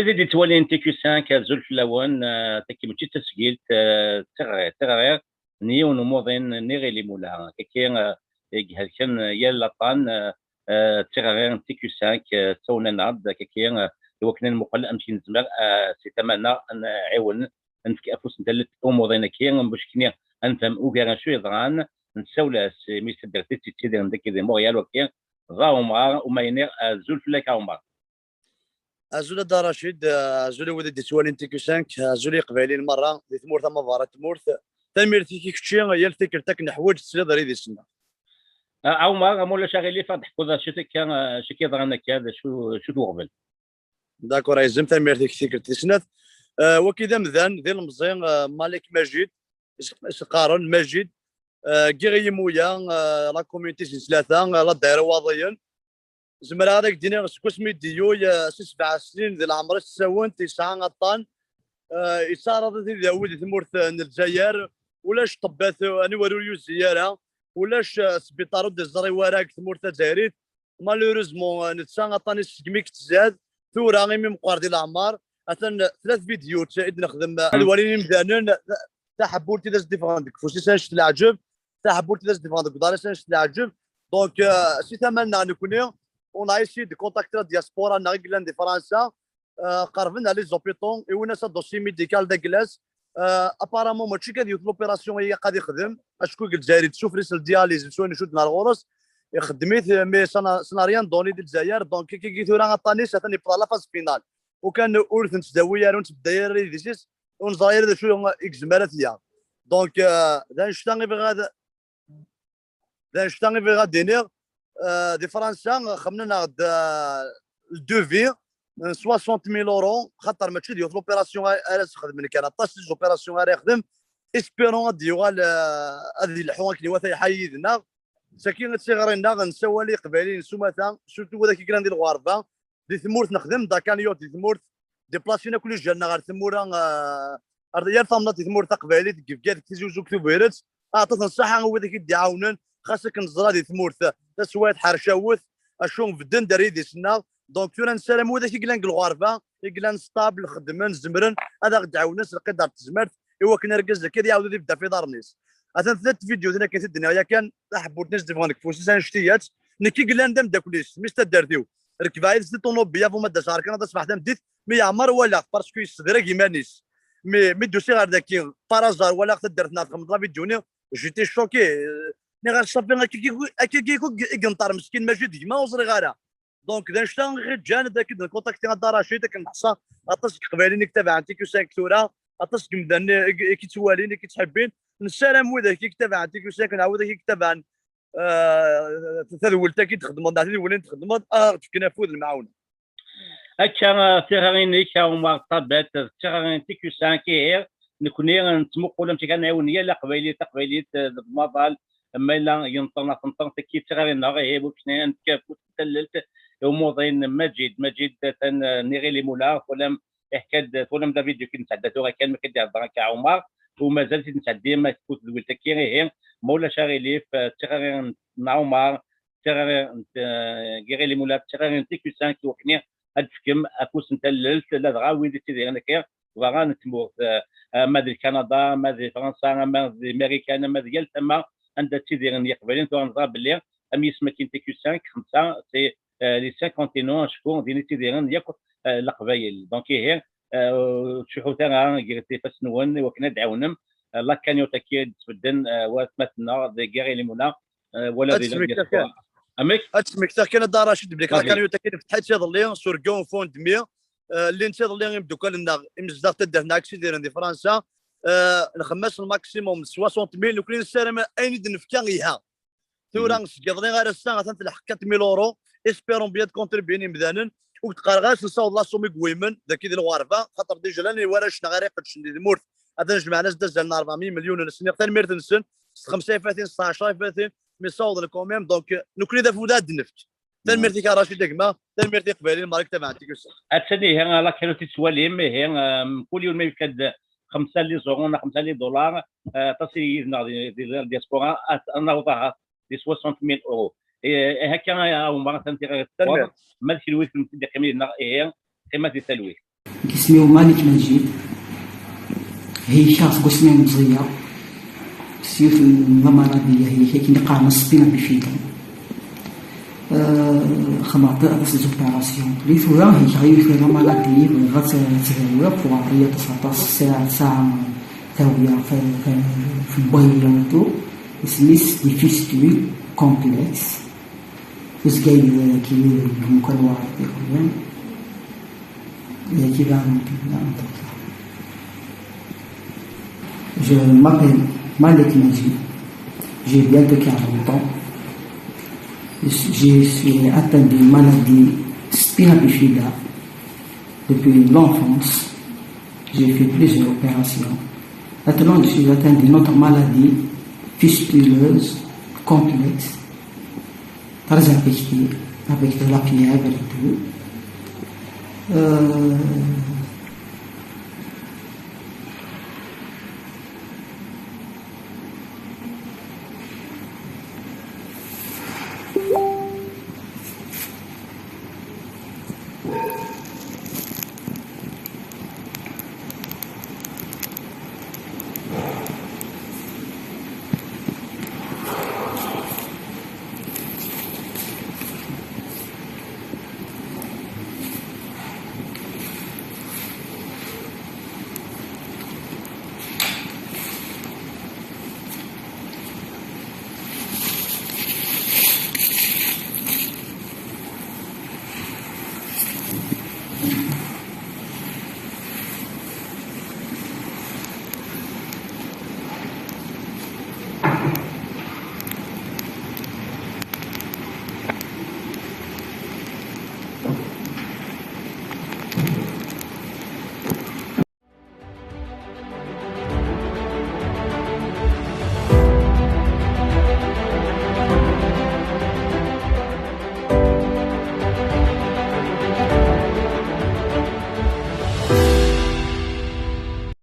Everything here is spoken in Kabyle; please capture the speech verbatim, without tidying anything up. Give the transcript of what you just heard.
Wid i d-yettwalin T Q cinq, azul fell-awen. Eh, tagi mačči d tasgilt, eh, d tiɣri, d tiɣri n yiwen umuḍin n Iɣil Imula. Tagi, eh, i ihelken yal aṭṭan, eh, eh, d tiɣri n T Q cinq, eh, ttawnen-aɣ-d, tagi, eh, i wakken ad nmuqel amek i nezmer, eh, si tama-nneɣ ad nɛiwen, ad nefk afus n tallit i umuḍin-agi, bac akken ad nefhem ugar acu yeḍran, nessawel-as i mmi-s n taddart-is yettidiren dagi di Montréal, wagi d Ɛumar Umayni. Azul fell-ak a Ɛumar. Azul a Dda Racid, azul i wid i d-yettwalin T Q cinq, azul i Yiqbayliyen merra di tmurt ama berra n tmurt. Tanemmirt-ik i kečči, yal tikkelt akken neḥwaǧ tesliḍ ar idis-nneɣ. A Ɛumar, ma ulac aɣilif, ad d-teḥkuḍ acu akka, acu akka yeḍran akka, d acu, acu d uɣbel? D'accord, a Izem, tanemmirt-ik tikkelt tis snat. Eh, waki d amdan, d ilemẓi, eh, Malik Majid, is-, is-, qqaren Majid, eh, giɣ i yimuya, eh, la communauté sin tlata, eh, la daɛra Waḍiyen. Zemreɣ ad ak-d-iniɣ seg wasmi i d-iyuy, eh, si sebɛa snin di leɛmer-is tsawent, yesɛa aṭṭan, eh, yettaɛraḍ ad t-id-yawi di tmurt, eh, n Lezzayer. Ulac ṭṭebbat, eh, aniwer ur yuzzi ara, ulac, eh, sbiṭar ur d-iẓri wara deg tmurt tazzayrit. Malheureusement, eh, netta aṭṭan-is segmi i yettzad, tura imi meqqer di leɛmer, atan tlat vidéos i d-nexdem, eh, ad walin imdanen, ta-, taḥebbult i d as-d-iffɣen deg ufus-is annect leɛǧeb, taḥebbult i d as-d-iffɣen deg uḍar-is annect leɛǧeb. Donc, euh, si tama-nneɣ nekni, on a essayé de contacter la diaspora-nneɣ i yellan di Fransa, euh, qerben ar les hôpitaux, iwin-as adossier médical d aglas. Euh, apparemment, mačči kan yiwet l'opération i ilaq ad ixdem, acku deg Lezzayer yettsufri s ldialyse, s wayen icudden ar ɣur-s, ixeddem-it, mais ça n'a, ça n'a rien donné di Lezzayer, donc kiki tura aṭṭan-is atan yewweḍ ɣer la phase finale. Ukan ur ten-ttdawi ara, ur nettbedday ara idis-is, ur neẓri ara d acu i yezmer ad t-yaɣ. Donc, euh, d annect-a i bɣiɣ ad, d annect-a i bɣiɣ ad d-iniɣ. Euh, di Fransa, xemnen-aɣ-d, euh, le devis n soixante mille euros, xaṭer mačči d yiwet l'opération ara s-xedmen kan, aṭas n les opérations ara yexdem. Espérons ad d-yuɣal, euh, ad yelḥu akken iwata, yeḥya yid-neɣ. Saki d tiɣri-nneɣ, nessawal i Yiqbayliyen s umata, surtout wid akk i yellan di lɣerba, di tmurt nexdem, d akaniyot di tmurt, déplacer-n akk les jeunes ɣer tmura, eh, ar yal tamnaḍt di tmurt taqbaylit, deg Bgayet, deg Tizi Uzzu, deg Tubiret. Aṭas n ṣṣaḥa i widak i d-iɛawnen, xas akken neẓra di tmurt taswiɛt ḥercawet, acu bedden-d ar yidis-nneɣ. Donc tura nessaram widak i yellan deg lɣerba, i yellan stable, xeddmen, zemren ad aɣ-d-ɛawnen s lqidar n tezmert, i wakken argaz-agi ad iɛawed ad ibedd ɣef iḍarren-is. Atan tlat vidéos akken i t-id-nniɣ yakan, taḥebbult-nni s-d-iffɣen deg ufus-is annect-ilat, nekk i yellan d ameddakel-is, mmi-s n taddart-iw. Rekbeɣ yid-s di ṭunubil avant ma d-aseɣ ɣer Kanada ṣṣbeḥ tameddit, mi yeɛmer walaɣ-t, parce que yessedrag iman-is. Mi, mi d-usiɣ ɣer daki, par hasard walaɣ taddart-nneɣ txedmeḍ la vidéo-nni, j'étais choqué. Nniɣ-as, ṣafi, akka, akka, akka i yenṭer meskin, mačči d gma ur ẓriɣ ara. Donc, d annect-a i ɣ-iǧǧan ad ak-id-nkontakti a Dda Racid, akken neḥṣa aṭas n Yeqbayliyen i itabaɛen T Q cinq tura, aṭas n yemdanen i, i k-ittwalin, i k-ittḥibbin. Nessaram widak i itabaɛen T Q cinq neɣ widak i itabaɛen, eh, tadwilt-agi i txedmeḍ, neɣ tidwilin i txedmeḍ, ad aɣ-d-fken afud, lemɛawna. Akka, eh, tiɣri-inek, a Ɛumar Ṭabat, d tiɣri n T Q cinq, ihi, nekni nettmuqul amek ara nɛiwen yal aqbayli, taqbaylit, eh, deg umaḍal, ma yella yenṭer neɣ tenṭer, tagi d tiɣri-nneɣ, ihi, wakken ad nefk afus n tallelt i umuḍin Maǧid. Maǧid, atan, eh, n Iɣil Imula, twalam, iḥka-d, twalam la vidéo akken nesɛedda tura kan, mi akken d-ihedder akka Ɛumar, u mazal-it id-nesɛeddi ma tfut tedwilt-agi, ihi, ma ulac aɣilif, eh, d tiɣri n Ɛumar, d tiɣri n, eh, n Iɣil Imula, d tiɣri n T Q cinq, i wakken ad d-tefkem afus n tallelt, ladɣa wid ittidiren akka berra n tmurt, eh, ama di Kanada, ama di Fransa, ama di Marikan, ama di yal tama anda ttidiren Yiqbayliyen. Tura neẓra belli am yisem-agi n T Q cinq, xemsa, c'est, eh, les cinq continents, acku din i ttidiren yakk, eh, Leqbayel. Donc, ihi, eh, ur ttcuḥḥut ara, gret ifassen-nwen i wakken ad d-tɛawnem, eh, la cagnotte-agi i d-sbedden, eh, watmaten-nneɣ deg Iɣil Imula, eh, wala di la diaspora. Amek? Ad smektaɣ kan a Dda Racid, belli la cagnotte-agi nefteḥ-itt iḍelli sur GoFundMe. Eh, llin-tt iḍelli imeddukal-nneɣ, imezdaɣ n taddart-nneɣ i yettidiren di Fransa. Eh, nxemmem-as lmaksimun soixante mille, nekni nessaram ayen i d-nefka iha. Tura seg iḍelli ar ass-a atan telḥeq quatre mille euros. Espérons bien ad contribuyen imdanen. Ur d-qqareɣ ara nessaweḍ la somme i yewwimen dagi di lɣerba, xaṭer déjà llan warrac-nneɣ ara iqeddcen di tmurt, atan jemɛen-as-d azal n rebɛemya milyun. Nniɣ tanemmirt-nsen, s xemsa ifatin, s ɛecra ifatin, mi ssawḍen quand même. Donc, nekni d afud ad d-nefk. Tanemmirt-ik a Racid a gma, tanemmirt i Iqbayliyen merra i itabaɛen T Q cinq. Attan ihi la cagnotte i tettwalim, ihi, em, kul yiwen ma yefka-d xemsa les euros neɣ xemsa les dollars, eh, aṭas i yid-neɣ di, di, di diaspora, ad, ad naweḍ ahat di soixante mille euros. Eh, eh, akka a Ɛumar, atan tiɣri tettwaḍ. Ma d kenwi kenwi d-iqqimen yid-neɣ, ihi, qqimet di talwit. Isem-iw Malik Majid. Helkeɣ seg wasmi i meẓẓiyeɣ s yiwet n la maladie, helkeɣ akken i qqaren spina bifida. Eh, xedmeɣ aṭas des opérations. Li tura helkeɣ yiwet n la maladie, bɣiɣ ad tt-, ad tt-dawiɣ, tuɣal-iyi aṭas, aṭas, tesɛa, tesɛa tawla f, f, f lwayya uṭu. Isem-is des fistules complexes. Uzgay, eh, ki, eh, mkal waḥed iqullan. Eh, ki va, va, va. Je m'appelle Malik Majid. J'ai bientôt quarante ans. Je suis atteint d'une maladie spina bifida depuis l'enfance. J'ai fait plusieurs opérations. Maintenant, je suis atteint d'une autre maladie fistuleuse complexe, très affectée, avec de la fièvre et tout. Euh,